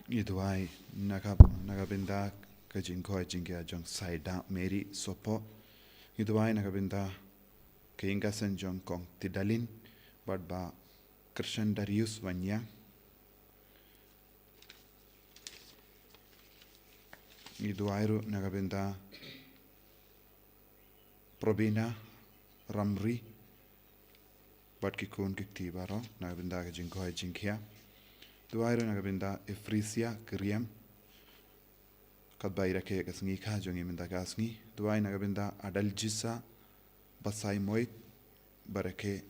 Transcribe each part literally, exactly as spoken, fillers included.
Ngi duwai na ka, na ka bynta ka jingkoit jingkhiah jong Saida Mary Sopo. Ngi duwai na ka bynta ka ïing ka sem jong Kong Tidalin bad Bah Krishan Darius Wanya. Ngi duwai ruh na ka bynta Probina Ramri bad ki khun ki kti baroh na ka bynta ka jingkoit jingkhiah. Duwai ruh na ka bynta Efrisia Kyriam, katba i rakhe ïa ka sngi kha jong i mynta ka sngi. Duwai na ka bynta Adaljisa Basaiamoit, ba rakhe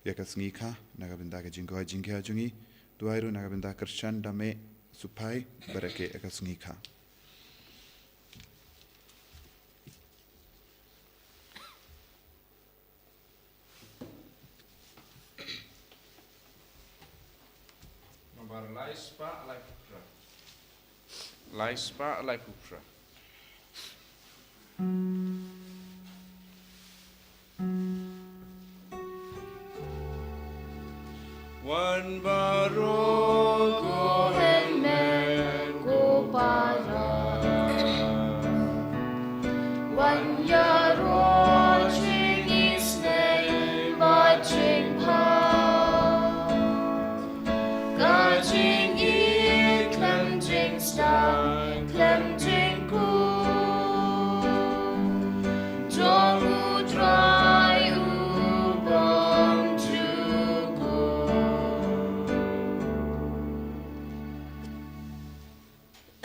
ïa ka sngi kha na ka bynta ka jingkoit jingkhiah jong i. Duwai ruh na ka bynta Krishan Dame Supai, ba rakhe ïa ka sngi kha. Nombar lai spah laiphew phra. Lai spah laiphew phra. Wan baroh ko hynmen ko para, wan ïaroh jingisynei bad jingpang, ka jingïeit khlem jingsdang khlem jingkut jong U Trai u bymjukut.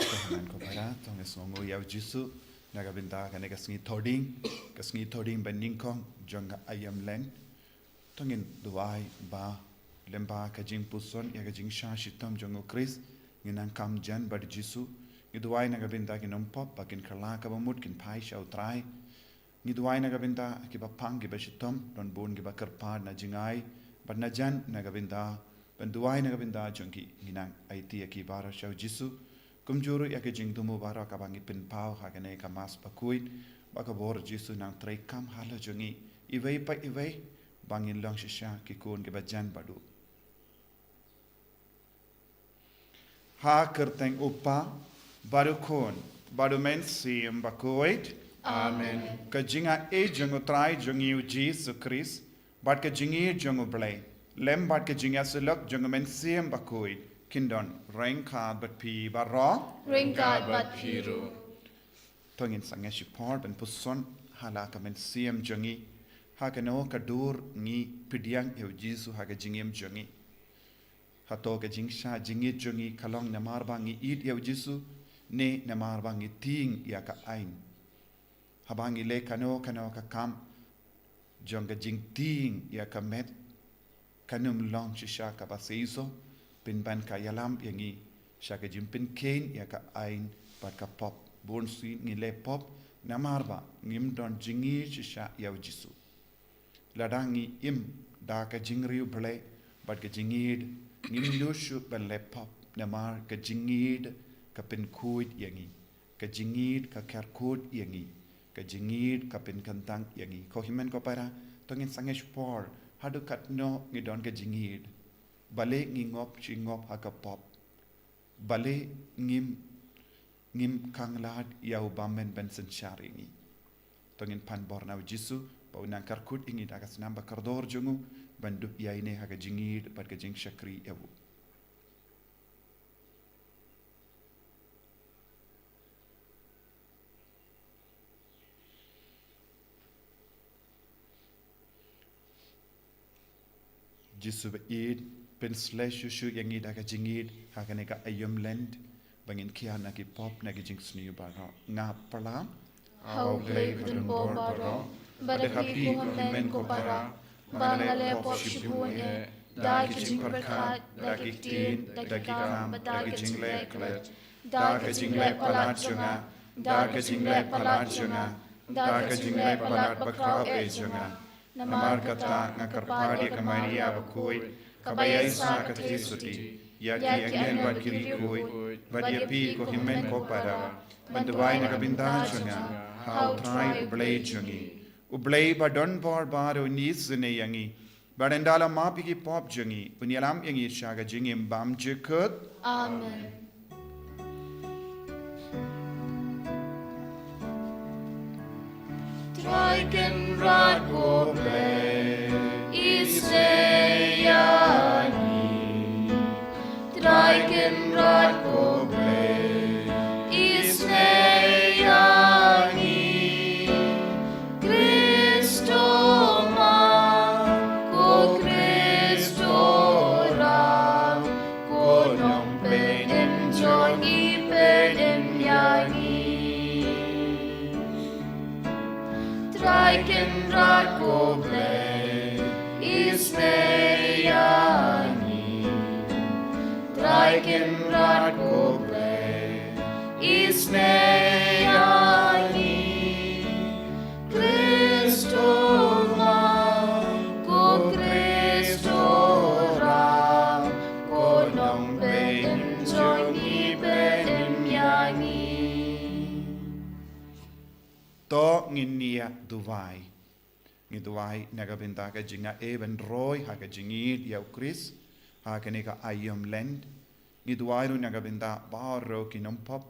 Ko hynmen ko para, to ngin sngewnguh ïa U Jisu na ka bynta kane ka sngi Thohdieng, ka sngi Thohdieng banyngkong jong ka aïom lent. To ngin duwai ba lyngba ka jingpuson ïa ka jingshah shitom jong U Khrist, ngin nang kam jan bad U Jisu. Ngi duwai na ka bynta ki nongpop ba kin kylla kaba mut kin phai sha U Trai. Ngi duwai na ka bynta kiba pang kiba shitom, don bun kiba kyrpad na jingai bad na jan na ka bynta, ban duwai na ka bynta jong ki. Ngi nang aiti ïa ki baroh sha U Jisu, kumjuh ruh ïa ki jingthmu baroh kaba ngi pynpaw ha kane ka Mass bakhuid, ba ka bor Jisu nang treikam halor jong ngi iwei pa iwei, ba ngin long shisha ki khun kiba jan bad U. Ha ka kyrteng U Kpa bad U Khun bad U Mynsiem Bakhuid. Amen. Ka jingaiei jong U Trai jong ngi U Jisu Khrist bad ka jingïeit jong U Blei lem bad ka jingïasyllok jong U Mynsiem Bakhuid kin don ryngkat bad phi baroh. Ryngkat bad phi ruh. To ngin sangeh shipor ban puson ha la ka mynsiem jong ngi. Ha kano ka dur ngi pdiang ïa U Jisu ha ka jingim jong ngi? Hato ka jingshah jingit jong ngi ka long namar ba ngi ïeit ïa U Jisu, ne namar ba ngi tieng ïa ka aiñ? Haba ngi leh kano kano ka kam jong ka jingtieng ïa ka met, kan ym long shisha kaba seisoh, pynban ka ïalam ïa ngi sha ka jingpynkheiñ ïa ka aiñ bad ka pop. Bun sien ngi leh pop namar ba ngim don jingïeit shisha ïa U Jisu. Lada ngi im da ka jingriewblei bad ka jingïeit, ngim ïoh shuh ban leh pop, namar ka jingïeit ka pynkhuid ïa ngi. Ka jingïeit ka kyrkhu ïa ngi, ka jingïeit ka pynkyntang ïa ngi. Ko hynmen ko para, to ngin sangeh shipor, haduh katno ngi don ka jingïeit? Balei ngi ngop shi ngop ha ka pop? Balei ngim, ngim khang lad ïa U Bymman ban synshar ïa ngi? To ngin pan bor na U Jisu ba U nang kyrkhu ïa ngi da ka snam ba kordor jong U, ban dup ïaineh ha ka jingïeit bad ka jingshakri ïa U. Jisu ba ïeit, pynsleh shuh shuh ïa ngi da ka jingïeit ha kane ka aïom Lent, ba ngin khia na ki pop na ki jingsniew baroh. Nga pyrshah ha U Blei badonbor baroh, bad ha phi ko hynmen ko para, ba nga la leh pop shibun eh, da ki jingpyrkhat, da ki ktien, da ki kam, da ki jingleh klet, da ka jingleh palat jong nga, da ka jingleh palat jong nga, da ka jingleh palat bakhraw eh jong nga. Namar kata nga kyrpad ïa ka Maria bakhuid, kaba ïaisah ka theisotti, ïa ki angel bad ki riewkhuid, bad ïa phi ko hynmen ko para, ban duwai na ka bynta jong nga ha U Trai U Blei jong ngi. U Blei badonbor baroh un isynei ïa ngi, bad ynda la map ïa ki pop jong ngi, un ïalam ïa ngi sha ka jingim bymjukut. Amen. Trai Kynrad ko Blei, isynei ïa ngi. Trai Kynrad ko Blei, isynei ïa ngi. Khrist u ma, ko Khrist u ram, ko nongpynim jong ngi, pynim ïa ngi. Trai Kynrad ko Blei, isynei ïa ngi. Trai Kynrad ko Blei, isynei ïa ngi. Khrist u ma, ko Khrist u ram, ko nongpynim jong ngi, pynim ïa ngi. To ngin ïa duwai. Ngi duwai na ka bynta ka jingaiei ban roi ha ka jingïeid ïa u Khrist ha kane ka aïom Lent. Ngi duwai ruh na ka bynta baroh ki nongpop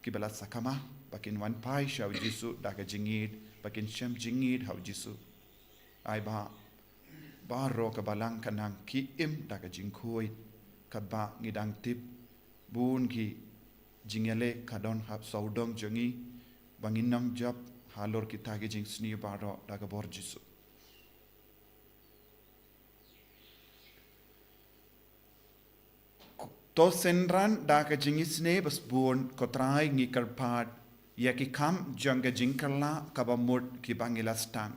kiba la sakma ba kin wan phai sha u Jisu da ka jingïeid, ba kin shem jingïeid ha u Jisu. Ai ba baroh ka balang kan nang ki im da ka jingkhuid, katba ngi dang tip bun ki jingïaleh ka don ha sawdong jong ngi, ba ngin nang jop halor kita ki jingsniew baroh da ka bor Jisu. To synran da ka jingisynei ba sbun, ko Trai, ngi kyrpad ïa ki kam jong ka jingkylla kaba mut kiba ngi la sdang.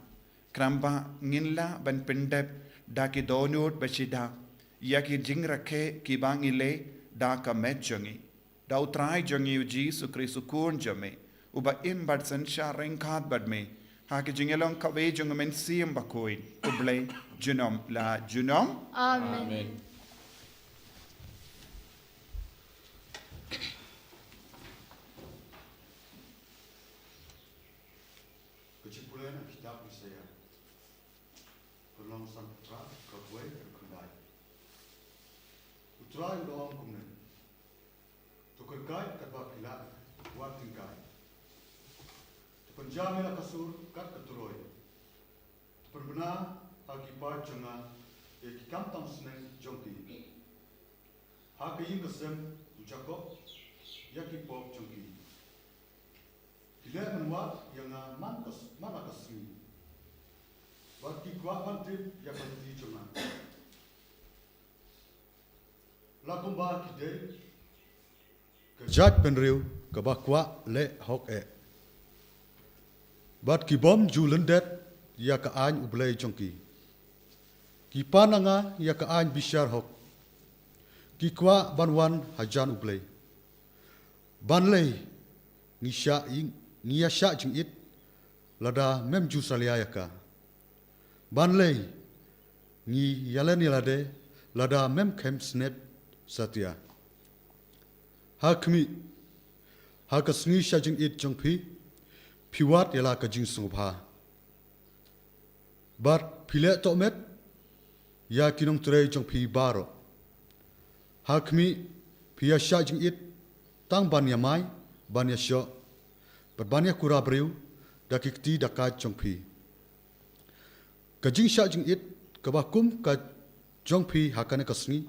Khnang ba ngin lah ban pyndep da ki dohnud ba shida ïa ki jingrakhe kiba ngi leh da ka met jong ngi. Da u Trai jong ngi u Jisu Khrist u Khun jong me, uba im bad synshar ryngkat bad me ha ka jingïalong kawei jong u Mynsiem Bakhuid, U Blei junom la junom. Amen. Amen. Ka jingpule na kitab Isaïah. Ka lynnong sanphew phra, ka wei haduh khyndai. U Trai u la ong kumne: To kyrkhu katba phi lah, wat tyngkai. To pynjam ïa la ka sur kat ka turoi. To pynbna ha ki paid jong nga ïa ki kam tam sneng jong ki, ha ka ïing ka sem u Jakob ïa ki pop jong ki. Ki leh mynwat ïa nga man ka s-, man la ka sngi, bad ki kwah ban tip ïa ka lynti jong nga. La kumba ki dei ka jaitbynriew kaba kwah leh hok eh, bad ki bym ju lyndet ïa ka aiñ U Blei jong ki. Ki pan na nga ïa ka aiñ bishar hok, ki kwah ban wan hajan U Blei. Ban lei ngi shah ï-, ngi ïa shah jingit lada mem ju salia ïa ka? Ban lei ngi ïalan ïalade lada mem khem snep satia? Ha khmih, ha ka sngi shah jingit jong phi, phi wad ïa la ka jingsngewbha, bad phi leh tohmet ïa ki nongtrei jong phi baroh. Ha khmih, phi ïa shah jingit tang ban ïa mai, ban ïa shoh, bad ban ïa kura briew da ki kti da ka jong phi. Ka jingshah jingit kaba kum ka jong phi ha kane ka sngi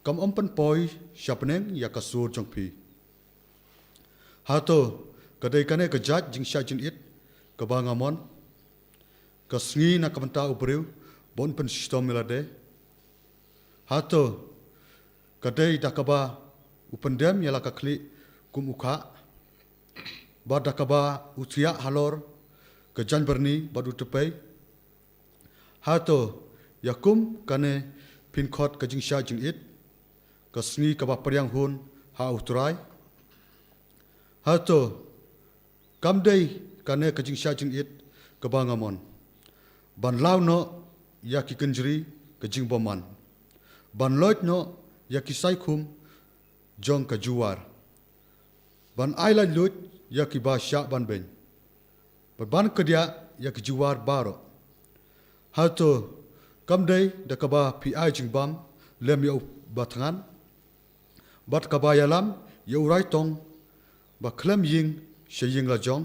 kam ym pynpoi sha bneng ïa ka sur jong phi. Hato ka dei kane ka jait jingshah jingit kaba nga mon, ka sngi na ka bynta u briew ban pynshitom ïalade? Hato ka dei da kaba u pyndem ïa la ka khlieh kum u khah, bad da kaba u thiah halor ka jainbyrni bad u tpei? Hato ïa kum kane phin khot ka jingshah jingit, ka sngi kaba pdiang hun ha U Trai? Hato kam dei kane ka jingshah jingit kaba nga mon, ban law noh ïa ki kynjri ka jingbymman, ban loit noh ïa ki saikhum jong ka juwar, ban ai laitluid ïa kiba shah ban beiñ, bad ban kdiah ïa ki juwar baroh? Hato kam dei da kaba phi ai jingbam lem ïa u bathngan, bad kaba ïalam ïa u raitong ba khlem ïing sha ïing la jong,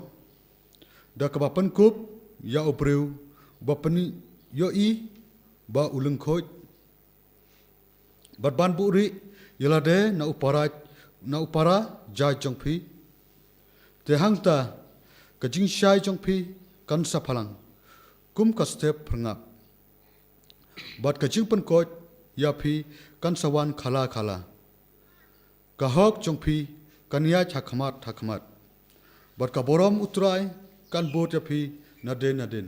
da kaba pynkup ïa u briew uba pynïohi ba u lyngkhuid, bad ban buhrieh ïa lade na u para, na u para jait jong phi. Te hangta ka jingshai jong phi kan sa phalang kum ka step phyrngap, bad ka jingpynkhuid ïa phi kan sa wan khala khala. Ka hok jong phi kan ïaid ha khmat ha khmat, bad ka burom U Trai kan bud ïa phi nadien nadien.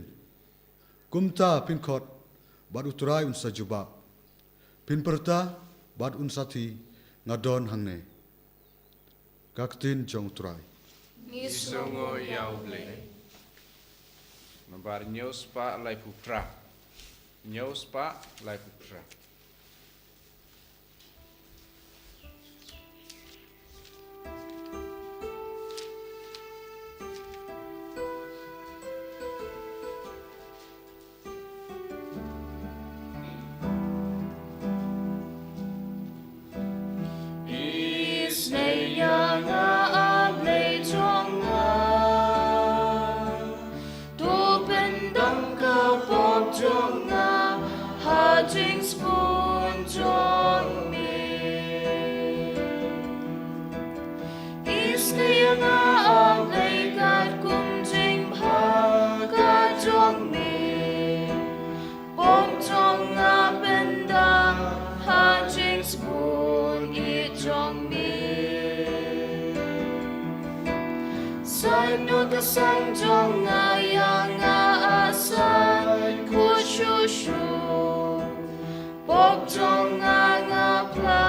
Kumta phin khot bad U Trai un sa jubab. Phin pyrta bad un sa ïathuh, nga don hangne. Ka ktien jong U Trai. Ngi sngewnguh ïa U Blei. Nambar hynñiew spah laiphew phra. Hynñiew spah laiphew phra. Isynei ïa nga, A Blei jong nga. To pyndam ka pop jong nga ha jingsbun jong me. Isynei ïa nga, A Blei, katkum jingbha ka jong me. Pop jong nga pyndam ha jingsbun ïeit jong me. Sait noh ka sang jong nga ïa nga, A Saiñ khuid shuh shuh. Pop jong nga, nga phla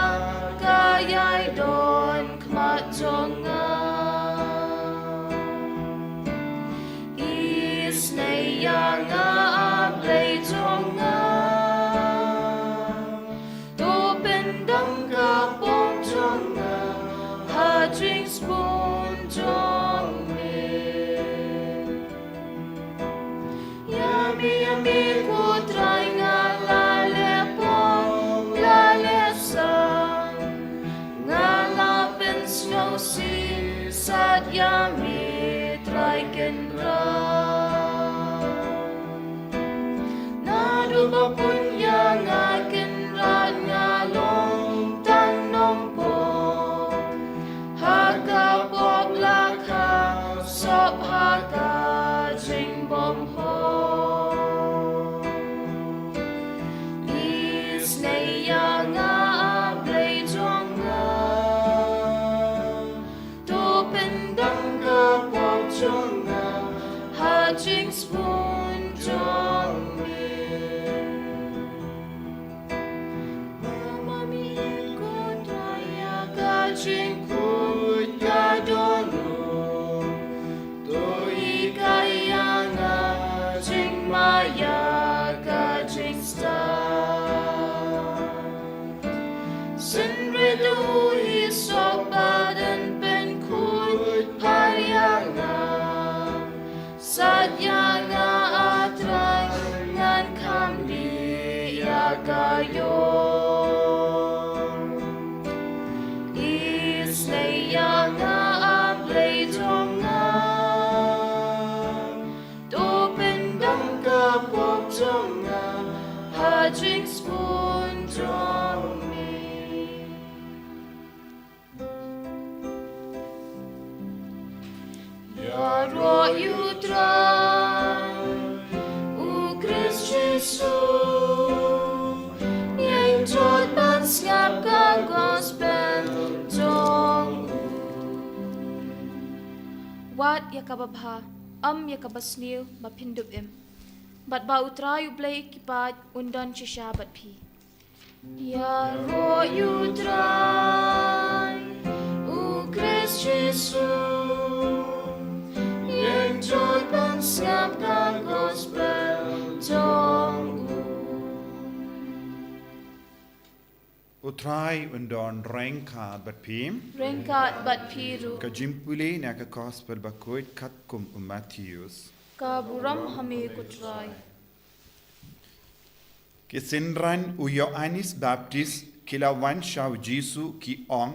ka ïai don khmat jong nga. Isynei ïa nga, A Blei jong nga. To pyndam ka pop jong nga ha jingsbun jong me. Ïa me, ïa me ko Trai nga la leh pop, la leh san. Nga la pynsngewsih sat ïa me Trai Kynrad. Naduh ba pun ïa nga Kynrad nga long tang nongpop. Ha ka pop la kha sop ha ka jingbymhok. Isynei ïa nga, A Blei jong nga. To pyndam ka pop jong nga ha jingsbun jong me. Mama mi ko Trai ïa ka jingkhuid ka dohnud. To hikai ïa nga jingmaïa ka jingstad. Synreit da u hisop bad pynkhuid phai ïa nga. Sait ïa nga, A Trai, ngan kham dih ïa ka ïor. Isynei ïa nga, A Blei jong nga. To pyndam ka pop jong nga ha jingsbun jong me. Ïaroh ïa U Trai, U Khrist Jisu, ïeng jot ban sngap ka gospel jong u. Wad ïa kaba bha, ym ïa kaba sniew ba phin dup im. Bad ba U Trai U Blei ki paid un don shisha bad phi. Ïaroh ïa U Trai, U Khrist Jisu, ïeng jot ban sngap ka gospel jong u. U Trai un don ryngkat bad phi. Ryngkat bad phi ruh. Ka jingpule na ka gospel bakhuid katkum u Mathaios. Ka burom ha me ko Trai. Ki synran u Ïoannis Baptist ki la wan sha u Jisu ki ong,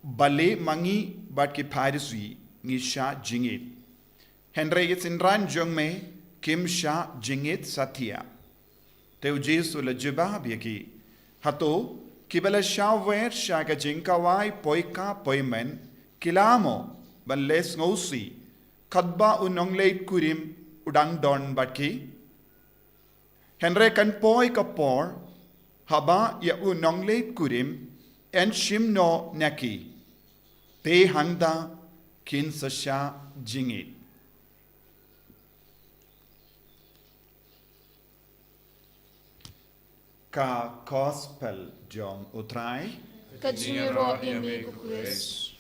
balei ma ngi bad ki Pharisi ngi shah jingïeit, hynrei ki synran jong me kim shah jingit satia. Te u Jisu u la jubab ïa ki, hato kiba la shah wer sha ka jingkhawai poi ka poi men ki lah mo ban leh sngewsih katba u nongleit kurim u dang don bad ki? Hynrei kan poi ka por haba ïa u nongleit kurim yn shim noh na ki, te hangta kin sa shah jingit. Ka Gospel jong u Trai. Ka jingïaroh ïa me ko Khrist.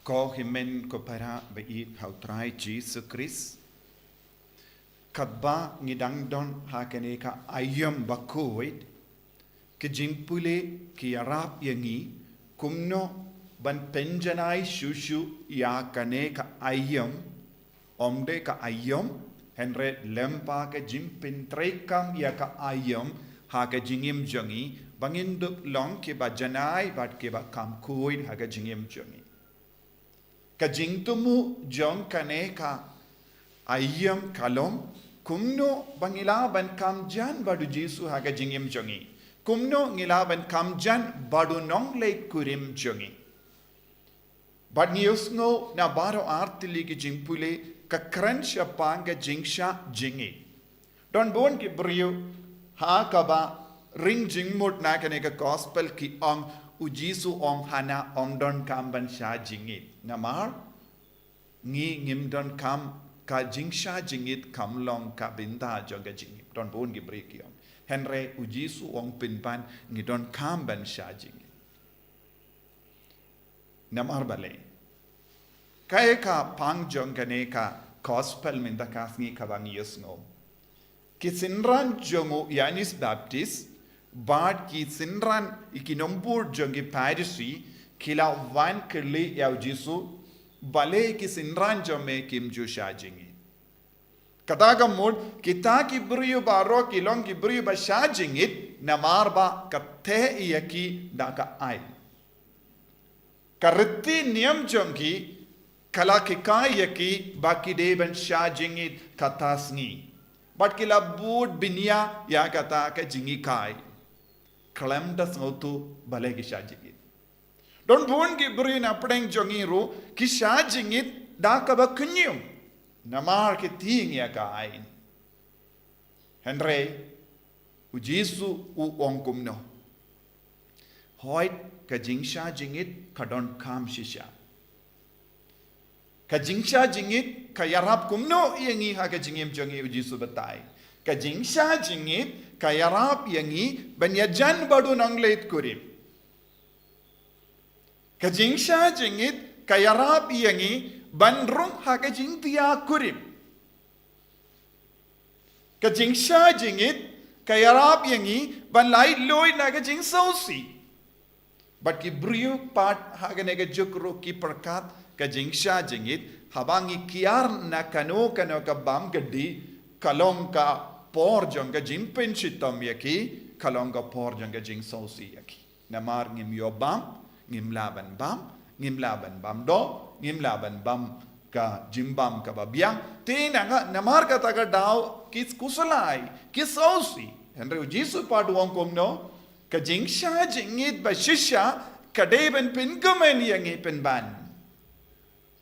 Ko hynmen ko para ba ïeit ha u Trai Jisu Khrist. Katba ngi dang don ha kane ka aïom bakhuid, ka jingpule ka ïarap ïa ngi kumno ban pynjanai shuh shuh ïa kane ka aïom, ym dei ka aïom, hynrei lyngba ka jingpyntreikam ïa ka aïom ha ka jingim jong ngi, ba ngin dup long kiba janai bad kiba kham khuid ha ka jingim jong ngi. Ka jingthmu jong kane ka aïom ka long, kumno ba ngi lah ban kham jan bad u Jisu ha ka jingim jong ngi. Kumno ngi lah ban kham jan bad u nongleit kurim jong ngi. Bad ngi ïohsngew na baroh artylli ki jingpule, ka kren shaphang ka jingshah jingit. Don bun ki briew ha kaba ring jingmut na kane ka Gospel ki ong, u Jisu u ong hana ym donkam ban shah jingit. Namar ngi ngim donkam, ka jingshah jingit kam long ka bynta jong ka jingim. Don bun ki briew ki ong. Hynrei u Jisu u ong pynban ngi donkam ban shah jingit. Namar balei? Kaei ka pang jong kane ka Gospel mynta ka sngi kaba ngi ïohsngew? Ki synran jong u Ïoannis Baptist bad ki synran, ki nongbud jong ki Pharisi, ki la wan kylli ïa u Jisu, balei ki synran jong me kim ju shah jingit? Kata ka mut kita ki briew baroh ki long ki briew ba shah jingit, namar ba ka theh ïa ki da ka aiñ. Ka riti niam jong ki ka la hikai ïa ki ba ki dei ban shah jingit kata sngi. Bad ki la bud bniah ïa kata ka jinghikai. Khlem da sngewthuh balei ki shah jingit. Don bun ki briew na pdeng jong ngi ruh ki shah jingit da kaba khñium, namar ki tieng ïa ka aiñ. Hynrei u Jisu u ong kumno? Hooid, ka jingshah jingit ka donkam shisha. Ka jingshah jingit ka ïarap kumno ïa ngi ha ka jingim jong ngi? U Jisu u batai, ka jingshah jingit ka ïarap ïa ngi ban ïajan bad u nongleit kurim. Ka jingshah jingit ka ïarap ïa ngi ban rung ha ka jingthiah kurim. Ka jingshah jingit ka ïarap ïa ngi ban laitluid na ka jingsngewsih. Bad ki briew pat ha kane ka juk ruh ki pyrkhat ka jingshah jingit, haba ngi kiar na kano kano ka bam ka dih, ka long ka por jong ka jingpynshitom ïa ki, ka long ka por jong ka jingsngewsih ïa ki. Namar ngim ïoh bam, ngim lah ban bam, ngim lah ban bam doh, ngim lah ban bam ka jingbam kaba biang. Te na nga, namar kata ka daw ki khuslai, ki sngewsih. Hynrei u Jisu pat u ong kumno? Ka jingshah jingit ba shisha ka dei ban pynkmen ïa ngi pynban.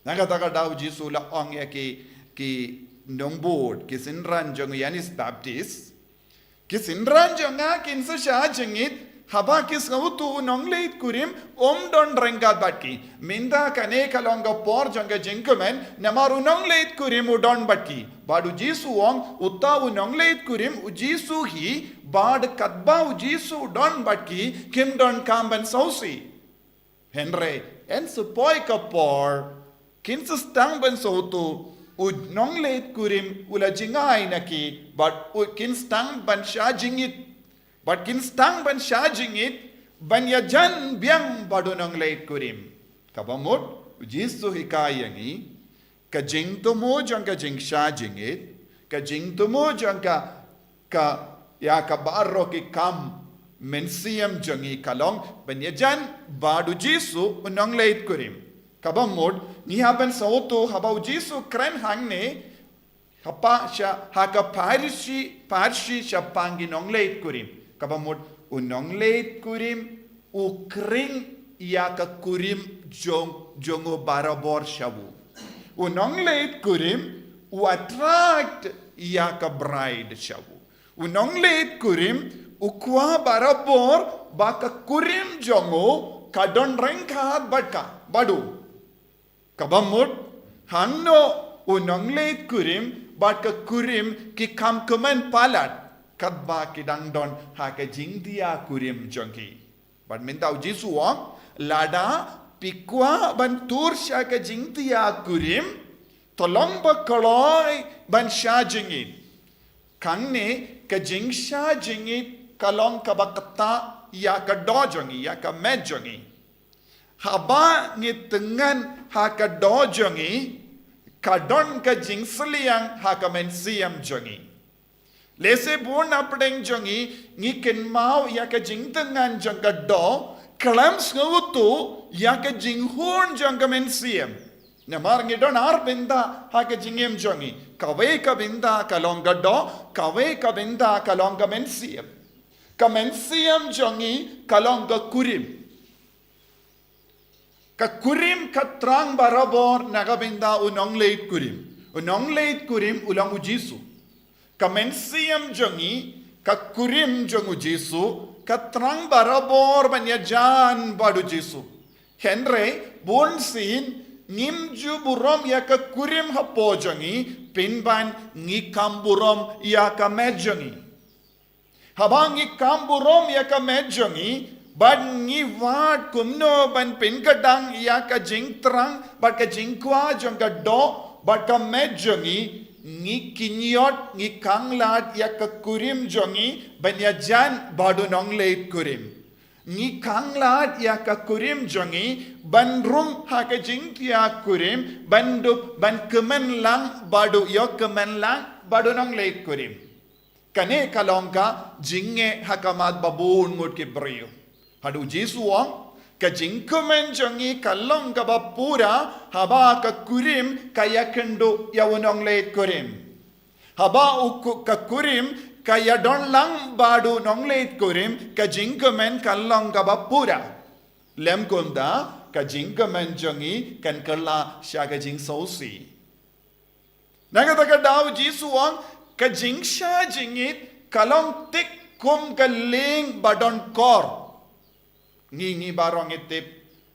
Na kata ka daw u Jisu u la ong ïa ki, ki nongbud, ki synran jong u Ïoannis Baptist, ki synran jong nga kin sa shah jingit haba ki sngewthuh u nongleit kurim um don ryngkat bad ki. Mynta kane ka long ka por jong ka jingkmen, namar u nongleit kurim u don bad ki. Bad u Jisu u ong, uta u nongleit kurim u Jisu hi, bad katba u Jisu u don bad ki, kim donkam ban sngewsih. Hynrei yn sa poi ka por, kin sa sdang ban sngewthuh u nongleit kurim u la jngai na ki, bad u kin sdang ban shah jingit. Bad kin sdang ban shah jingit ban ïajan biang bad u nongleit kurim. Kaba mut u Jisu u hikai ïa ngi, ka jingthmu jong ka jingshah jingit, ka jingthmu jong ka, ka, ïa ka baroh ki kam mynsiem jong ngi ka long ban ïajan bad u Jisu u nongleit kurim. Kaba mut, ngi hap ban sngewthuh haba u Jisu u kren hangne, haba sha, ha ka pharshi, pharshi shaphang ki nongleit kurim. Kaba mut, u nongleit kurim u khring ïa ka kurim jong, jong u barabor sha u. U nongleit kurim u attract ïa ka bride sha u. U nongleit kurim u kwah barabor ba ka kurim jong u ka don ryngkat bad ka, bad u. Kaba mut, hangno u nongleit kurim bad ka kurim ki kham kmen palat, katba ki dang don ha ka jingdia kurim jong ki. Bad mynta u Jisu u ong, lada phi kwah ban tur sha ka jingdia kurim, to long ba kloi ban shah jingit. Hangne ka jingshah jingit ka long kaba ktah ïa ka doh jong ngi, ïa ka met jong ngi. Haba ngi tyngan ha ka doh jong ngi, ka don ka jingsliang ha ka mynsiem jong ngi. Lehse bun na pdeng jong ngi, ngi kynmaw ïa ka jingtyngan jong ka doh, khlem sngewthuh ïa ka jinghun jong ka mynsiem. Namar ngi don ar bynta ha ka jingim jong ngi. Kawei ka bynta ka long ka doh, kawei ka bynta ka long ka mynsiem. Ka mynsiem jong ngi ka long ka kurim. Ka kurim ka thrang barabor na ka bynta u nongleit kurim. U nongleit kurim u long u Jisu. Ka mynsiem jong ngi, ka kurim jong u Jisu, ka thrang barabor ban ïajan bad u Jisu. Hynrei, bun sien, ngim ju burom ïa ka kurim hapoh jong ngi, pynban ngi kham burom ïa ka met jong ngi. Haba ngi kham burom ïa ka met jong ngi, bad ngi wad kumno ban pynkdang ïa ka jingthrang, bad ka jingkwah jong ka doh, bad ka met jong ngi, ngi kynñiot, ngi khanglad ïa ka kurim jong ngi, ban ïajan bad u nongleit kurim. Ngi khanglad ïa ka kurim jong ngi, ban rung ha ka jingdia kurim, ban dup, ban kmen lang, bad u ïoh kmen lang, bad u nongleit kurim. Kane ka long ka jingeh ha khmat ba bun ngut ki briew. Haduh Jisu u ong, ka jingkmen jong ngi ka long kaba pura, haba ka kurim ka ïakynduh ïa u nongleit kurim. Haba u ku-, ka kurim ka ïadon lang bad u nongleit kurim, ka jingkmen ka long kaba pura. Lym kumta, ka jingkmen jong ngi kan kylla sha ka jingsngewsih. Na kata ka daw Jisu u ong, ka jingshah jingit ka long thik kum ka lieng ba don kor. Ngi, ngi baroh ngi tip,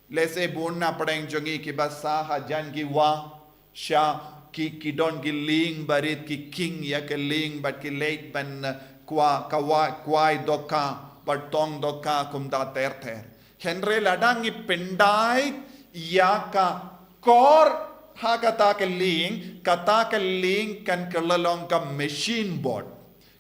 lehse bun na pdeng jong ngi kiba sah hajan ki wah, sha ki, ki don ki lieng barit, ki khing ïa ka lieng bad ki leit ban, eh, kwah, ka wah, kwai dohkha, bad tong dohkha kumta ter ter. Hynrei lada ngi pyndait ïa ka kor ha kata ka lieng, kata ka lieng kan kylla long ka machine bot.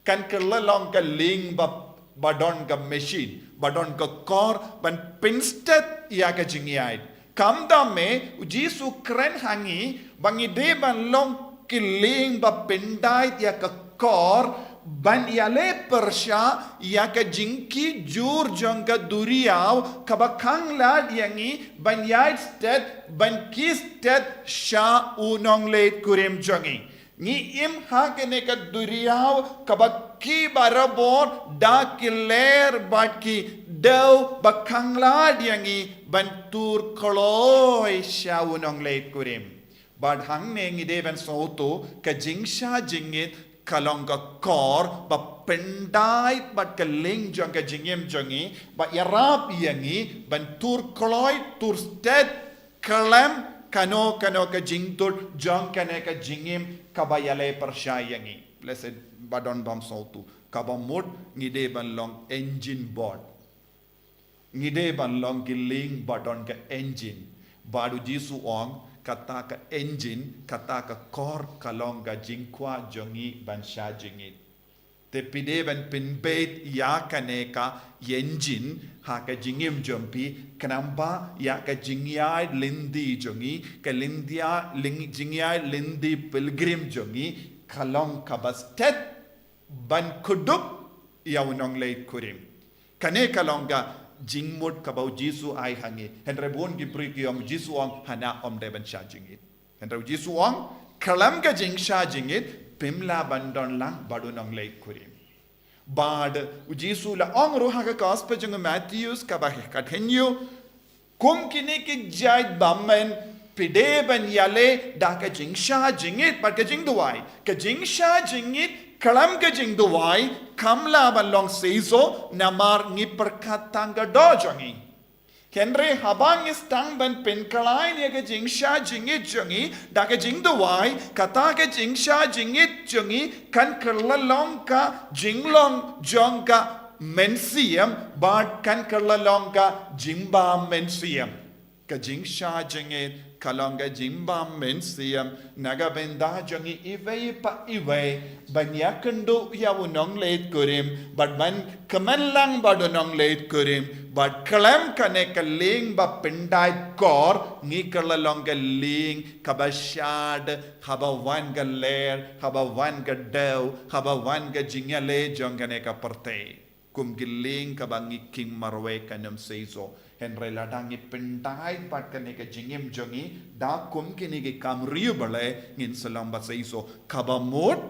Kan kylla long ka lieng ba, ba don ka machine, ba don ka kor, ban pynsted ïa ka jingïaid. Khamtam eh, u Jisu u kren ha ngi, ba ngi dei ban long ki lieng ba pyndait ïa ka kor, ban ïaleh pyrshah ïa ka jingkit jur jong ka duriaw, kaba khanglad ïa ngi, ban ïaid sted, ban kit sted sha u nongleit kurim jong ngi. Ngi im ha kane ka duriaw, kaba ki barabor, da ki lyer bad ki dew ba khanglad ïa ngi, ban tur kloi sha u nongleit kurim. Bad hangne ngi dei ban sngewthuh ka jingshah jingit ka long ka kor ba pyndait bad ka lieng jong ka jingim jong ngi, ba ïarap ïa ngi, ban tur kloi, tur sted, khlem kano kano ka jingtut jong kane ka jingim kaba ïaleh pyrshah ïa ngi. Blessed, ba don bym sngewthuh. Kaba mut ngi dei ban long engine bot. Ngi dei ban long ki lieng ba don ka engine. Bad u Jisu u ong kata ka engine, kata ka kor ka long ka jingkwah jong ngi ban shah jingit. Te phi dei ban pynbeit ïa kane ka engine ha ka jingim jong phi, khnang ba ïa ka jingïaid lynti jong ngi, ka lynti ïa, ling-, jingïaid lynti pilgrim jong ngi, ka long kaba sted ban kdup ïa u nongleit kurim. Kane ka long ka jingmut kaba u Jisu ai ha ngi. Hynrei bun ki briew ki ong, Jisu ong, hana, ym dei ban shah jingit. Hynrei u Jisu ong, kyllum ka jingshah jingit, phim lah ban don lang bad u nongleit kurim. Bad u Jisu la ong ruh ha ka gospel jong u Mathaios kaba khathynñiew, kum kine ki jait bymmen phi dei ban ïaleh da ka jingshah jingit bad ka jingduwai. Ka jingshah jingit kyllum ka jingduwai kam lah ban long shisha, namar ngi pyrkhat tang ka doh jong ngi. Hynrei haba ngi sdang ban pynkylla ïa ka jingshah jingit jong ngi da ka jingduwai, kata ka jingshah jingit jong ngi kan kylla long ka jinglong jong ka mynsiem bad kan kylla long ka jingbam mynsiem. Ka jingshah jingit ka long ka jingbam mynsiem na ka bynta jong ngi iwei pa iwei ban ïakynduh ïa u nongleit kurim bad ban kmen lang bad u nongleit kurim. Bad kyllum kane ka lieng ba pyndait kor, ngi kylla long ka lieng kaba shad, kaba wan ka ler, kaba wan ka dew, kaba wan ka jingïaleh jong kane ka pyrthei. Kum ki lieng kaba ngi khing marwei kan ym shisha. Hynrei lada ngi pyndait bad kane ka jingim jong ngi da kum kine ki kam riewblei, ngin sa long ba shisha. Kaba mut,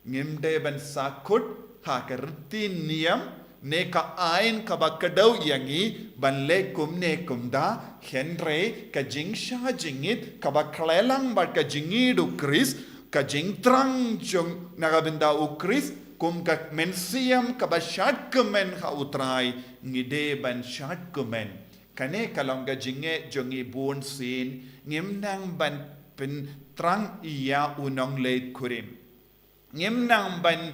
ngim dei ban sahkut ha ka riti niam ne ka aiñ kaba kdew ïa ngi ban leh kumne kumda. Hynrei ka jingshah jingit kaba khlaiñ lang bad ka jingïeit u Khrist, ka jingthrang jong na ka bynta u Khrist kum ka mynsiem kaba shadkmen ha u Trai, ngi dei ban shadkmen. Kane ka long ka jingeh jong ngi bunsien, ngim nang ban pynthrang ïa u nongleit kurim. Ngim nang ban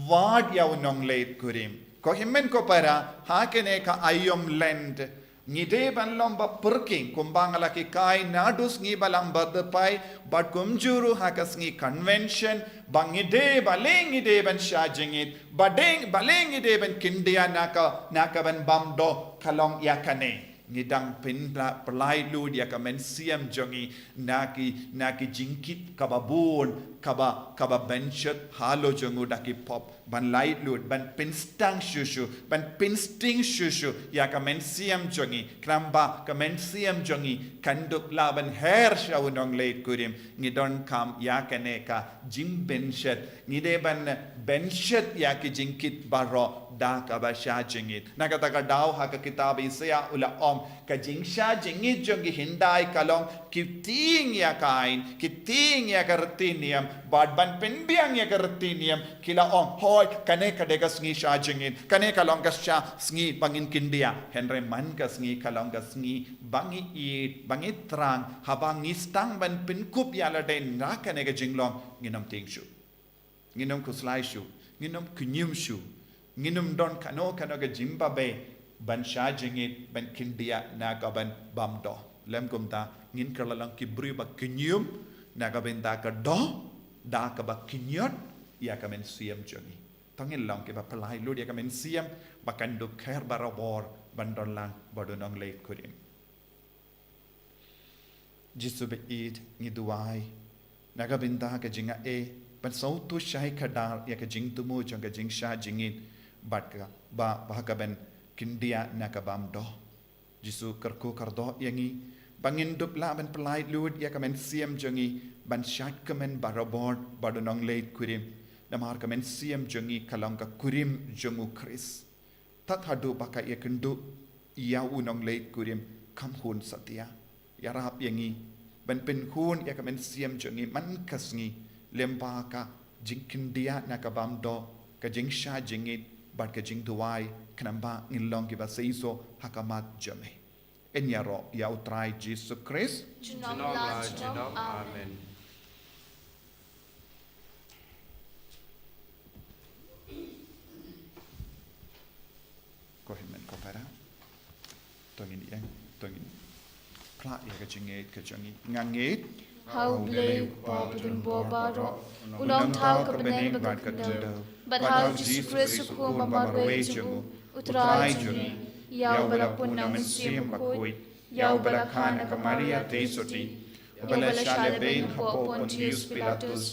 wad ïa u nongleit kurim. Ko hynmen ko para, ha kane ka Aïom Lent, ngi dei ban long ba pyrkhing, kumba nga la hikai naduh sngi Balang Bad Pai, bad kumjuh ruh ha ka sngi convention, ba ngi dei, balei ngi dei ban shah jingit, ba dei, balei ngi dei ban kyndiah na ka, na ka ban bam doh, ka long ïa kane. Ngi dang pyn-, pynlait lut ïa ka mynsiem jong ngi na ki, na ki jingkit kaba bun, kaba, kaba bynshet halor jong u da ki pop. Ban lait lut, ban pynsdang shuh shuh, ban pynsting shuh shuh ïa ka mynsiem jong ngi. Khnang ba ka mynsiem jong ngi kan dup lah ban her sha u nongleit kurim. Ngi donkam ïa kane ka jingbynshet. Ngi dei ban bynshet ïa ki jingkit baroh da kaba shah jingit. Na kata ka daw ha ka kitab Isaiah u la ong, ka jingshah jingit jong ngi hyndai ka long, ki tieng ïa ka aiñ, ki tieng ïa ka riti niam, bad ban pynbiang ïa ka riti niam, ki la ong, hooid, kane ka dei ka sngi shah jingit, kane ka long ka shah sngi ba ngin kyndiah. Hynrei man ka sngi ka long ka sngi ba ngi ïeit, ba ngi thrang, haba ngi sdang ban pynkup ïa lade na kane ka jinglong, ngin ym tieng shuh. Ngin ym khuslai shuh, ngin ym kñium shuh, ngin ym don kano kano ka jingbabe ban shah jingit, ban kyndiah na ka ban bam doh. Lem kumta, ngin kylla long ki briew ba kñium na ka bynta ka doh, da kaba kñiot ïa ka mynsiem jong ngi. To ngin long kiba pynlait lut ïa ka mynsiem, ba kan dup kher barabor ban don lang bad u nongleit kurim. Jisu ba ïeit, ngi duwai na ka bynta ka jingaiei ban sngewthuh shai kdar ïa ka jingthmu jong ka jingshah jingit, bad ka ba, ba ka ban kyndiah na ka bam doh. Jisu kyrkhu kyrdoh ïa ngi ba ngin dup lah ban pynlait lut ïa ka mynsiem jong ngi ban shadkmen barabor bad u nongleit kurim. Namar ka mynsiem jong ngi ka long ka kurim jong u Khrist. Tad haduh ba ka ïakynduh ïa u nongleit kurim kam hun satia. Ïarap ïa ngi ban pynhun ïa ka mynsiem jong ngi man ka sngi, lyngba ka jingkyndiah na ka bam doh, ka jingshah jingit bad ka jingduwai, khnang ba ngin long kiba seisoh ha khmat jong me. Yn ïaroh ïa u Trai Jisu Khrist. Junom la junom. Amen. Ko hynmen ko para, to ngin ïeng, to ngin phla ïa ka jingngeit ka jong ngi. Nga ngeit ha U Blei U Kpa badonbor baroh, U Nongthaw ka bneng bad ka khyndew, bad ha U Jisu Khrist U Khun ba marwei jong U, U Trai jong ngi, ïa uba la pun na U Mynsiem Bakhuid, ïa uba la kha na ka Maria Theisotti, uba la shah lehbeiñ hapoh Pontius Pilatus,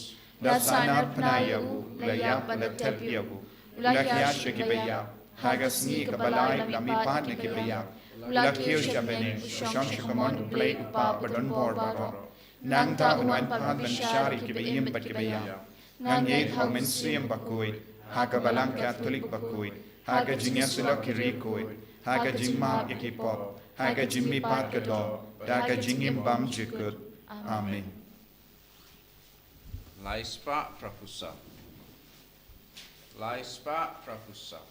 la sahnarphna ïa u, la ïap bad la thep ïa u, u la hiar sha kiba ïap, Ha ka sngi kaba lai u la mihpat na ki baïap, u la kiew sha bneng, u shong sha ka mon U Blei U Kpa badonbor baroh. Nangta un wan pat ban bishar ïa ki ba-im bad ki baïap. Ngan ïeit ha U Mynsiem Bakhuid, ha ka Balang Katholik bakhuid, ha ka jingïasyllok ki riewkhuid, ha ka jingmap ïa ki pop, ha ka jingmihpat ka doh, da ka jingim bymjukut. Amen. Lai spah phra phew saw. Lai spah phra phew saw.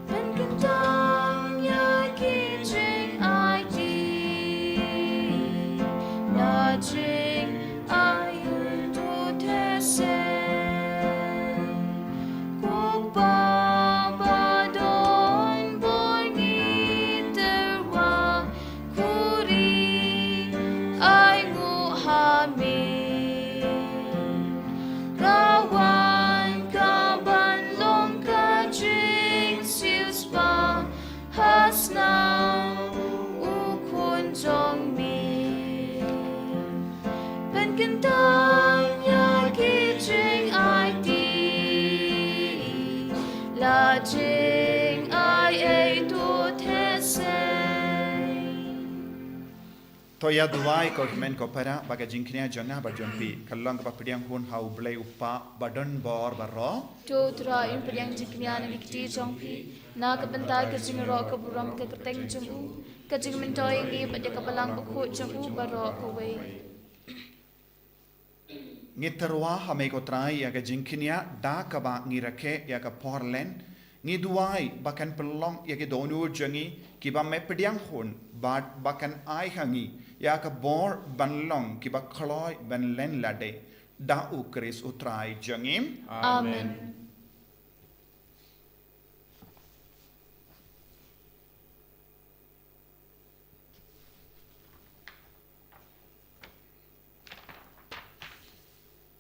Pynkyntang ïa ki jingaiti na jingaiti uto thesei. Ko Kpa badonbor, ngi tyrwa khuri, ai nguh ha me. Ka wan ka ban long ka jingsiewspah ha snem u Khun jong me. Pynkyntang ïa ki jingaiti la jingai ei to thesei. To ïa duwai ko hynmen ko para ba ka jingkñia jong nga bad jong phi kan long kaba pdiang hun ha U Blei U Kpa badonbor baroh. To Trai, un pdiang jingkñia na ki kti jong phi na ka bynta ka jingïaroh ka burom ka kyrteng jong u, ka jingmyntoi ïa ngi bad ïa ka Balang Bakhuid jong u baroh kawei. Ngi tyrwa ha me ko Trai ïa ka jingkñia da kaba ngi rakhe ïa ka por len. Ngi duwai ba kan pynlong ïa ki dohnud jong ngi kiba me pdiang hun bad ba kan ai ha ngi ïa ka bor ban long kiba kloi ban len lade da U Khrist U Trai jong ngi. Amen.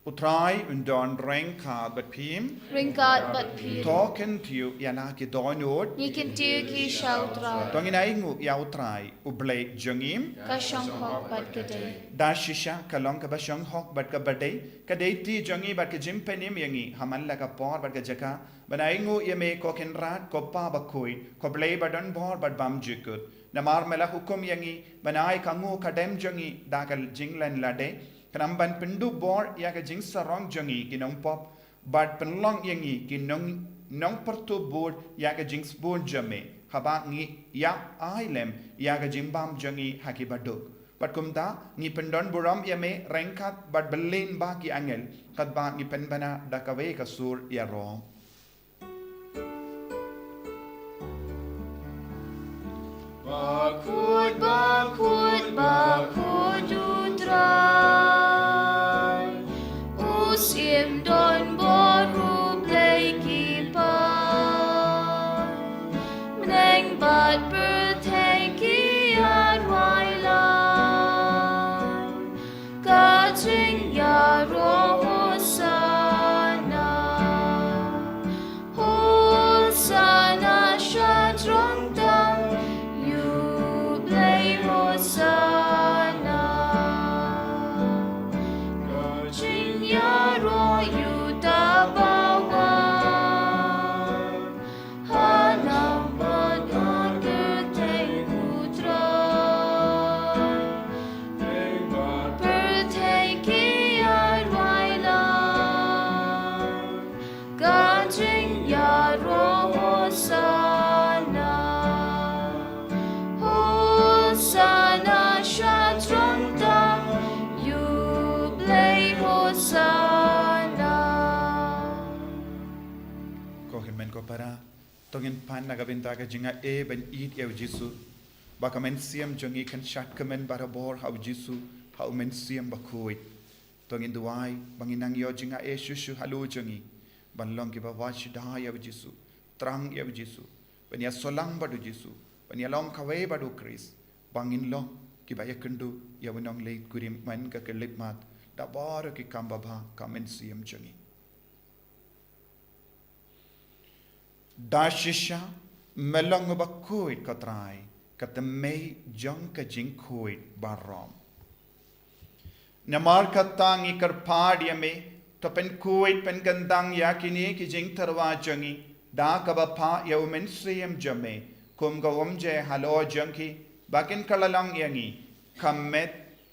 U Trai un don ryngkat bad phi. Ryngkat bad phi. To kyntiew ïa la ki dohnud. Ngi kyntiew ki sha U Trai. To ngin ainguh ïa U Trai U Blei jong ngi. Ka shong hok bad ka dei. Da shisha ka long kaba shong hok bad kaba dei, ka dei kti jong ngi bad ka jingpynim ïa ngi ha man la ka por bad ka jaka ban ainguh ïa me ko Kynrad, ko Kpa Bakhuid, ko Blei badonbor bad bymjukut. Namar me la hukum ïa ngi ban ai ka nguh ka dem jong ngi da ka jinglen lade, khnang ban pynduh bor ïa ka jingsarong jong ngi ki nongpop bad pynlong ïa ngi ki nong, nongpyrtup bud ïa ka jingsbun jong me haba ngi ïa ai lem ïa ka jingbam jong ngi ha ki baduk. Bad kumta ngi pyndon burom ïa me ryngkat bad bylliñ ba ki angel, katba ngi pynbna da kawei ka sur ïaroh. Bakhuid, bakhuid, bakhuid U Trai, u Syiem donbor U Blei ki paid. Bneng bad pyrthei ki ïaroh ïa la ka jingïaroh, Hosanna. Hosanna sha jrong tam ïa U Blei, Hosanna. Ka jingïaroh ïa uta ba wan ha nang bad ha kyrteng U Trai. Pyrthei ki ïaroh ïa la ka jingïaroh, Hosanna. Hosanna sha jrong tam ïa U Blei, Hosanna. Ko hynmen ko para, to ngin pan na ka bynta ka jingai ban ïeit ïa U Jisu, ba ka mynsiem jong ngi kan shad kmen barabor ha U Jisu, ha U Mynsiem Bakhuid. To ngin duwai ba ngin nang ïoh jingaiei shuh shuh halor jong ngi ban long kiba wad shada ïa u Jisu, thrang ïa u Jisu, ban ïasolang bad u Jisu, ban ïalong kawei bad u Khrist, ba ngin long kiba ïakynduh ïa u nongleit kurim man ka khyllipmat da baroh ki kam babha ka mynsiem jong ngi. Da shisha me long uba khuid, ko Trai, ka tymmen jong ka jingkhuid baroh. Namar kata ngi kyrpad ïa me, to pynkhuid pynkyndang ïa kine ki jingtyrwa jong ngi da kaba phah ïa u Mynsiem jong me kum ka umjer halor jong ki, ba kin kylla long ïa ngi ka met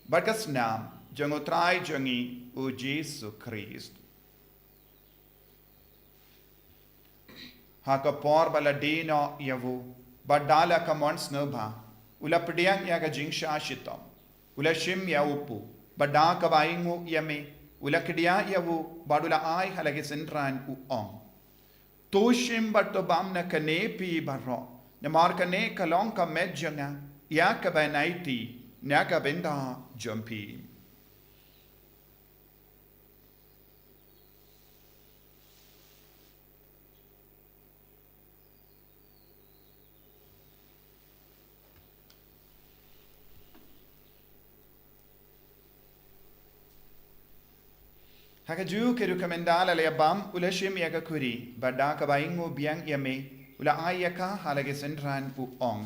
bad ka snam jong u Trai jong ngi u Jisu Khrist. Ha ka por ba la die noh ïa u, bad da la ka mon sngewbha, u la pdiang ïa ka jingshah shitom, u la shim ïa u kpu, bad da kaba ainguh ïa me, u la kdiah ïa u, bad u la ai ha la ki synran, u ong: To shim bad to bam na kane phi baroh, namar kane ka long ka met jong nga ïa kaba ïaiti na ka bynta jong phi. Ha kajuh ka rukom, ynda la ïa bam, u la shim ïa ka khuri, bad da kaba ainguh biang ïa me, u la ai ïa ka ha la ki synran, u ong: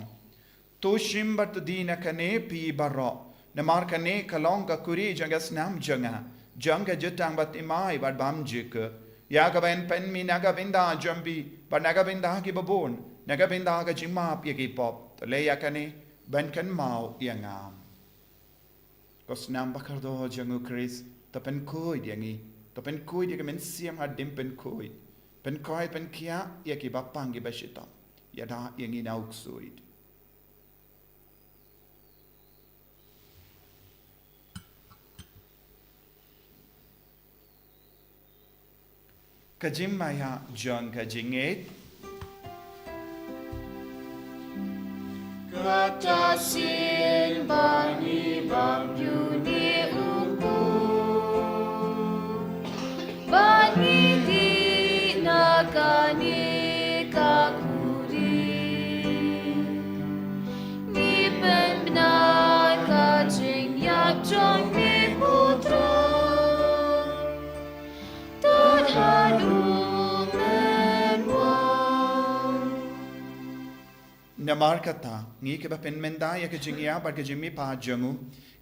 To shim bad to die na kane phi baroh, namar kane ka long ka khuri jong ka snam jong nga, jong ka jutang bathymmai bad bymjukut, ïa kaba yn pynmih na ka bynta jong phi bad na ka bynta kiba bun, na ka bynta ka jingmap ïa ki pop. To leh ïa kane ban kynmaw ïa nga. Ko snam ba kordor jong u Khrist, to pynkhuid ïa ngi, to pynkhuid ïa ka mynsiem hadien pynkhuid, pynkhuid pynkhiah ïa kiba pang kiba shitom, ïada ïa ngi na u ksuid. Ka jingmaïa jong ka jingngeit. Kata sien ba ngi bam ïa une u kpu, ba ngi dih na kane ka khuri, ngi pynbna ka jingïap jong me, ko Trai. Namar kata, ngi kiba pynmynta ïa ka jingïap bad ka jingmihpat jong u,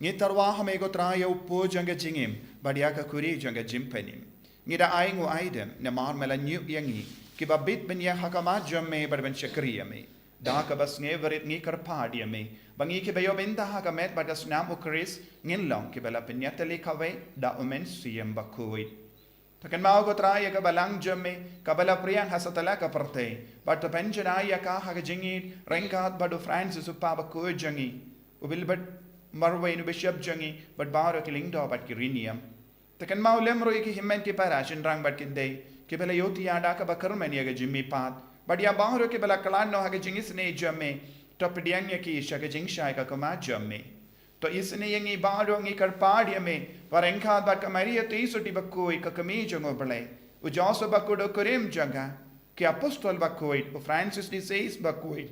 ngi tyrwa ha me, ko Trai, ïa u kpu jong ka jingim bad ïa ka khuri jong ka jingpynim. Ngi da ainguh aidem namar me la ñiew ïa ngi kiba bit ban ïeng ha khmat jong me bad ban shakri ïa me. Da kaba sngewrit ngi kyrpad ïa me ba ngi kiba ïoh bynta ha ka met bad ka snam u Khrist ngin long kiba la pynïatylli kawei da u Mynsiem Bakhuid. To kynmaw, ko Trai, ïa ka balang jong me kaba la pdiang ha satlak ka pyrthei, bad to pynjanai ïa ka ha ka jingïeit ryngkat bad u Francis, u Kpa Bakhuid jong ngi, u Willibrord Marwei, u Bishop jong ngi, bad baroh ki lyngdoh bad ki riewniam. To kynmaw lem ruh ïa ki hynmen ki para, shynrang bad ki khyndai, kiba la ïohthiah da kaba kyrmen ïa ka jingmihpat, bad ïa baroh kiba la khlad noh ha ka jingisynei jong me. To pdiang ïa ki sha ka jingshai ka khmat jong me. To isynei ïa ngi baroh, ngi kyrpad ïa me, ba ryngkat bad ka Maria Theisotti Bakhuid, ka Kmie jong u Blei, u Joseph Bakhuid u kurim jong ka, ki Apostol Bakhuid, u Francis de Sales Bakhuid,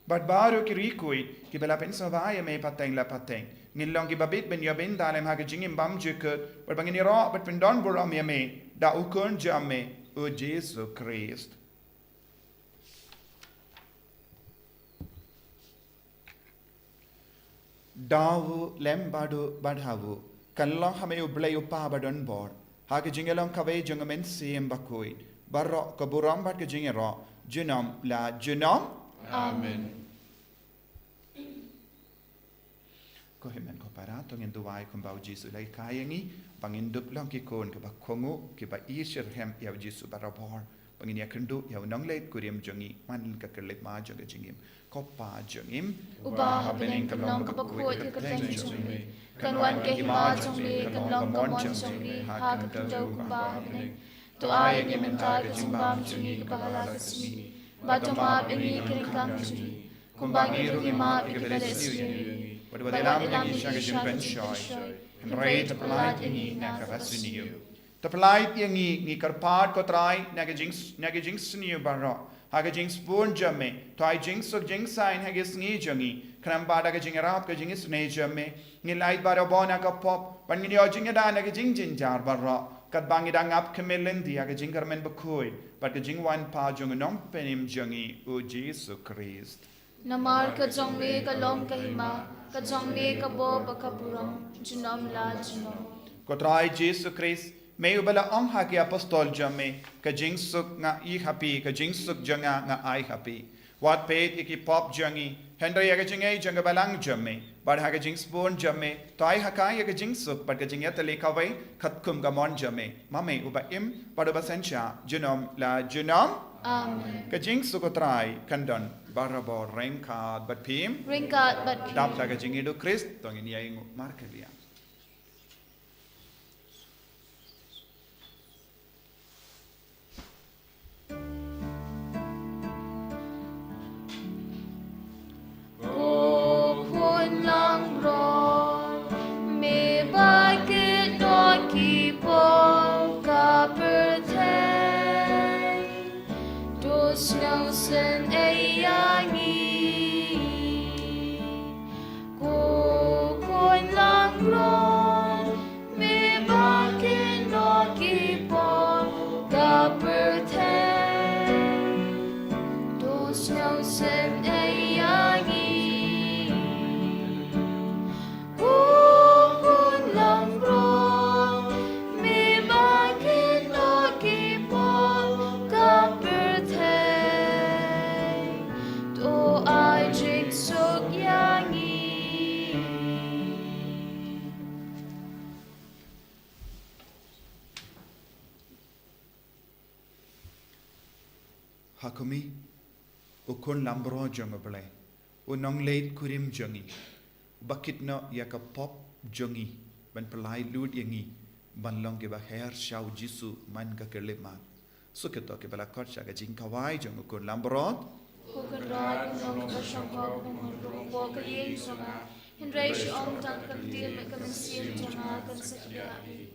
bad baroh ki riewkhuid kiba la pynsngewbha ïa me pateng la pateng, ngin long kiba bit ban ïoh bynta lem ha ka jingim bymjukut, bad ba ngin ïaroh bad pyndonburom ïa me da u Khun jong me, u Jisu Khrist. Da u lem bad u bad ha u, kan long ha me U Blei U Kpa badonbor, ha ka jingïalong kawei jong u Mynsiem Bakhuid, baroh ka burom bad ka jingïaroh junom la junom. Amen. Ko hynmen ko para, to ngin duwai kumba u Jisu u la hikai ïa ngi, ba ngin dup long ki khun kiba kohnguh, kiba ishitrhem ïa u Jisu barabor, ba ngin ïakynduh ïa u nongleit kurim jong ngi man la ka khyllipmat jong ka jingim. Ko Pa jong ngi, uba ha bneng, kan long kaba khuid ka kyrteng jong me. Kan wan ka hima jong me, kan long ka mon jong me ha ka khyndew kumba ha bneng. To ai ïa ngi mynta ka jingbam jong ngi kaba ha la ka sngi. Bad to map ïa ngi ki ryngkang jong ngi, kumba ngi ruh ngi map ïa kiba la isynei ïa ngi. Bad wat ïalam ïa ngi sha ka jingpynshoi, hynrei to pyllait ïa ngi na kaba sniew. To pyllait ïa ngi, ngi kyrpad ko Trai, na ka jing, na ka jingsniew baroh, ha ka jingsbun jong me, to ai jingsuk jingsaiñ ha ka sngi jong ngi, khnang ba da ka jingïarap ka jingisynei jong me, ngin lait barabor na ka pop, bad ngin ïoh jingïada na ka jingjynjar baroh, katba ngi dang ap khmih lynti ha ka jingkyrmen bakhuid bad ka jingwan pat jong u Nongpynim jong ngi, u Jisu Khrist. Namar ka jong me ka long ka hima, ka jong me ka bor bad ka burom, junom la junom. Ko Trai Jisu Khrist, me uba la ong ha ki apostol jong me, ka jingsuk nga ai ha phi, ka jingsuk jong nga nga ai ha phi. Wat peit ïa ki pop jong ngi, hynrei ïa ka jingaiei jong ka balang jong me, bad ha ka jingsbun jong me, to ai ha ka ïa ka jingsuk bad ka jingïatylli kawei katkum ka mon jong me, ma me uba im bad uba synshar junom la junom. Amen. Ka jingsuk u Trai kan don barabor ryngkat bad phi. Ryngkat bad phi. Dap da ka jingïeit u Khrist, to ngin ïainguh markylliang. Ko khun langbrot, me ba kit noh ki pop ka pyrthei, to sngewsynei ïa ngi. Ko khun langbrot, me ba kit noh ki pop ka pyrthei, to sngewsynei ïa ngi. Ko khun langbrot, me ba kit noh ki pop ka pyrthei, to ai jingsuk ïa ngi. Ha kumne, u khun langbrot jong U Blei, u nongleit kurim jong ngi, ba kit noh ïa ka pop jong ngi, ban pyllait lut ïa ngi ban long kiba her sha u Jisu man ka khyllipmat. Suk ïa to kiba la khot sha ka jingkhawai jong u khun langbrot. Ko Kynrad, nongkyrshan, ko Kynrad, ko Kynrad, hynrei shu ong tang ka ktien, ka mynsiem jong nga kan sa kynrad.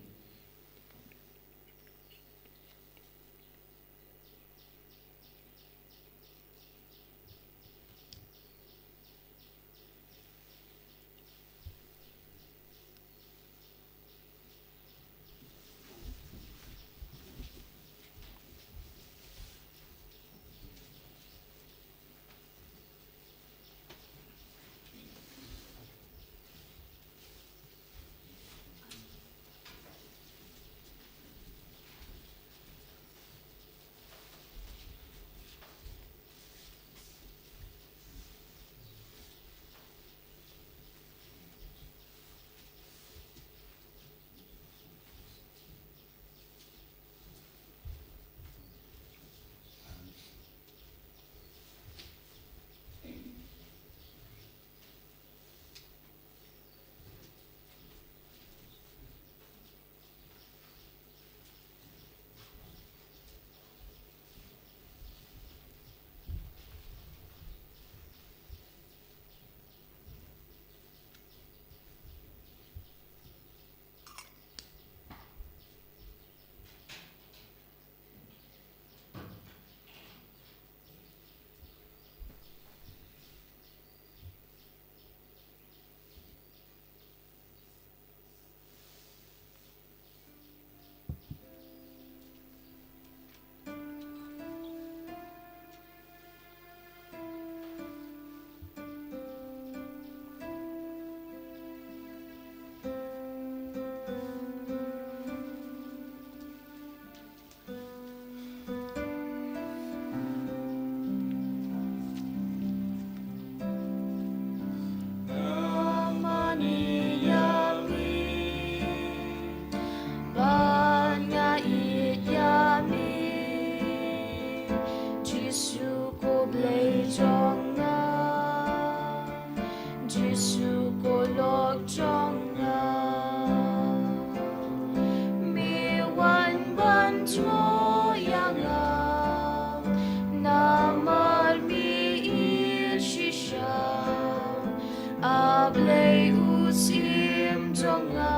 U Syiem jong nga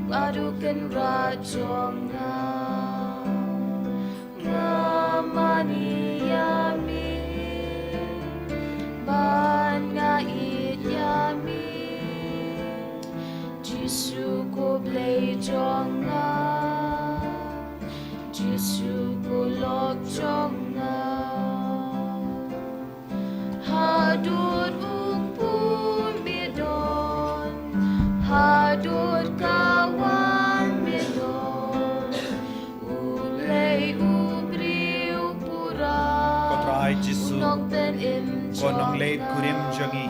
bad u Kynrad jong nga, nga mane ïa me bad nga ïeit ïa me, Jisu ko Blei jong nga, Jisu ko lok jong nga. Haduh u kpum me don, haduh ka wan me don, U Blei u briew pura. Ko Trai Jisu, u nongpynim, ko nongleit kurim jong ngi.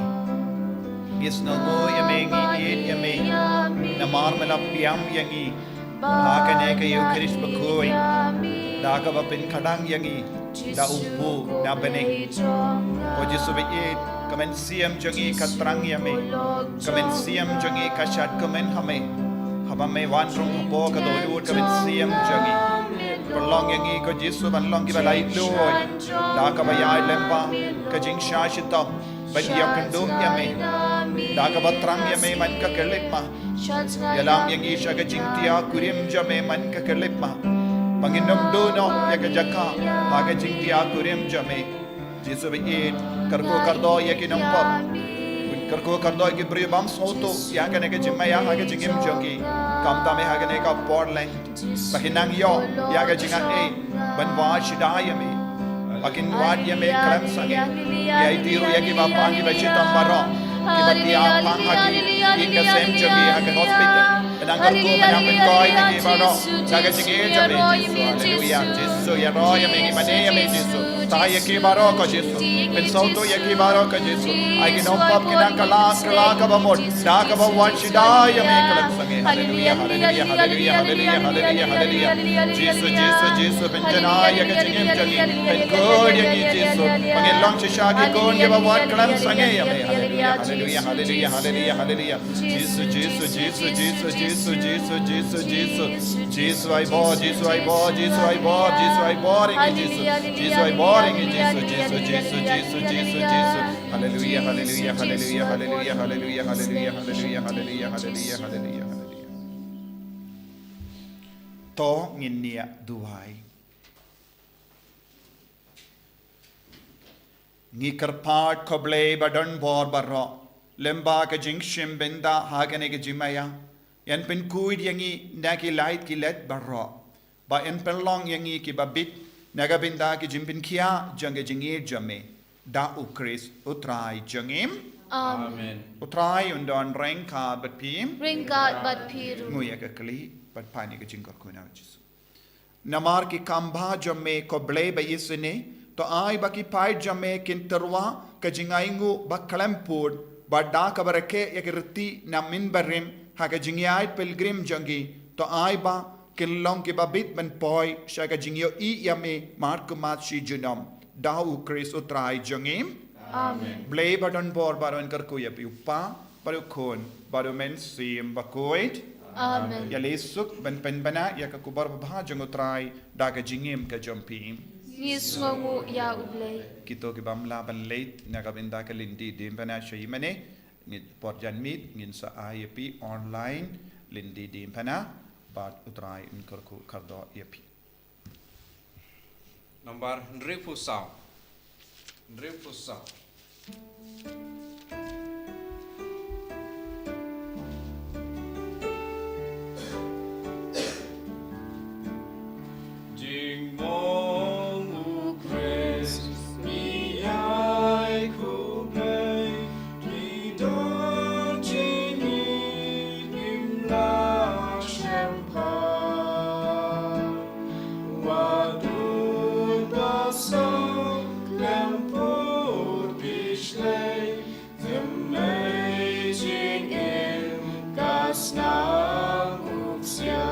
Ngi sngewnguh ïa me, ngi ïeit ïa me. Namar me la pdiang ïa ngi ha kane ka Eukharist bakhuid, da kaba pynkhadang ïa ngi da u Khun na bneng. Ko Jisu ba ïeit, ka mynsiem jong ngi ka thrang ïa me. Ka mynsiem jong ngi ka shad kmen ha me. Haba me wan rung hapoh ka dohnud ka mynsiem jong ngi, pynlong ïa ngi ko Jisu ban long kiba laitluid da kaba ïaid lyngba ka jingshah shitom ban ïakynduh ïa me, da kaba thrang ïa me man ka khyllipmat. Ïalam ïa ngi sha ka jingtiaw kurim jong me man ka khyllipmat, ba ngin ym duh noh ïa ka jaka ha ka jingtiaw kurim jong me. Jisu ba ïeit, kyrkhu kyrdoh ïa ki nongpop, kyrkhu kyrdoh ïa ki briew bym sngewthuh ïa kane ka jingmaïa ha ka jingim jong ki. Kumta me ha kane ka por Lent, ba kin nang ïoh ïa ka jingaiei ban wad shada ïa me, ba kin wad ïa me khlem sangeh. Ïa iti ruh ïa kiba pang, kiba shitom baroh, kiba tiaw pang ha ki, ïing ka sem jong ki, ha ka hospital. Nang kyrkhu, nang pynkhuid ïa ki baroh da ka jingïeit jong me Jisu. Haleluia. Jisu, ïaroh ïa me, ngi mane ïa me Jisu. Thaw ïa ki baroh ko Jisu. Pynsngewthuh ïa ki baroh ko Jisu. Ai ki nongpop kin nang kylla kylla kaba mut da kaba wad shada ïa me khlem sangeh. Haleluia, haleluia, haleluia, haleluia, haleluia, haleluia. Jisu, Jisu, Jisu, pynjanai ïa ka jingim jong ngi. Pynkhuid ïa ngi Jisu, ba ngin long shisha ki khun kiba wad khlem sangeh ïa me. Haleluia, haleluia, haleluia, haleluia, haleluia. Jisu, Jisu, Jisu, Jisu, Jisu, Jisu, Jisu, Jisu. Jisu ai bor, Jisu ai bor, Jisu ai bor, Jisu ai bor ïa ngi Jisu. Jisu ai bor ïa ngi Jisu, Jisu, Jisu, Jisu, Jisu, Jisu. Haleluia, haleluia, haleluia, haleluia, haleluia, haleluia, haleluia, haleluia, haleluia, haleluia. To ngin ïa duwai. Ngi kyrpad ko Blei ba don bor baroh, lyngba ka jingshim bynta ha kane ka jingmaïa, yn pynkhuid ïa ngi na ki lait ki let baroh, ba yn pynlong ïa ngi kiba bit na ka bynta ka jingpynkhiah jong ka jingïeit jong me, da U Khrist U Trai jong ngi. Amen. U Trai un don ryngkat bad phi. Ryngkat bad phi ruh. Ngui ïa ka khlieh bad pan ïa ka jingkyrkhu na U Jisu. Namar ki kam bha jong me ko Blei ba isynei, to ai ba ki paid jong me kin tyrwa ka jingainguh ba khlem pud, bad da kaba rakhe ïa ki riti na mynbarim ha ka jingïaid pilgrim jong ki, to ai ba kin long kiba bit ban poi sha ka jingïohi ïa me markhmat shi junom, da U Khrist U Trai jong ngi. Amen. Blei ba don bor baroh un kyrkhu ïa phi, U Kpa bad U Khun bad U Mynsiem Bakhuid. Amen. Ïaleh suk ban pynbna ïa ka khubor babha jong U Trai da ka jingim ka jong phi. Ngi sngewnguh ïa U Blei. Kito ki bym lah ban leit na ka bynta ka lynti diengphna sha ïing mane, ngin por janmiet ngin sa ai ïa phi online lynti diengphna, bad U Trai un kyrkhu kyrdoh ïa phi. Nambar hynriewphew saw. Hynriewphew saw. Jingmong U Khrist, ngi ai khublei, ngi don jingngeit ngim lah shemphang. Wat un da song khlem pur phi shlei, thymmei jingim ka snam u ksiar.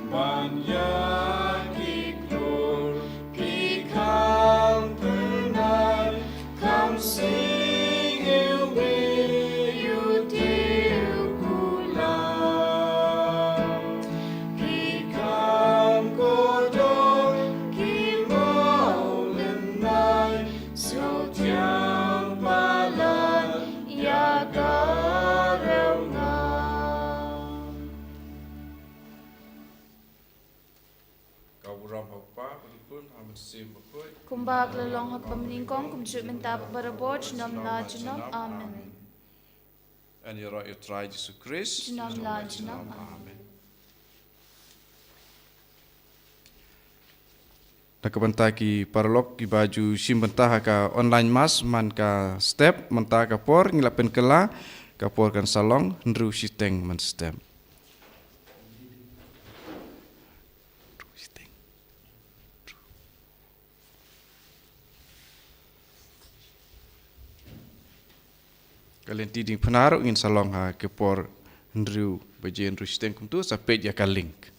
Man ïa ki klur ki kham pynai, kham sing iwei ïa u tiew kular. Ki kham kordor ki mawlynnai, sngewthiang palat Kumba ka la long ha kaba nyngkong, kumjuh mynta bad barabor, junom la junom. Amen. Amen. Amen. Na ka bynta ki paralok kiba ju shim bynta ha ka online mass man ka step, mynta ka por ngi la pynkylla, ka por kan sa long hynriew shiteng man step. Ka lynti diengphna ruh ngin sa long ha ka por hynriew baje, hynriew shiteng kumta, sa peit ïa ka link.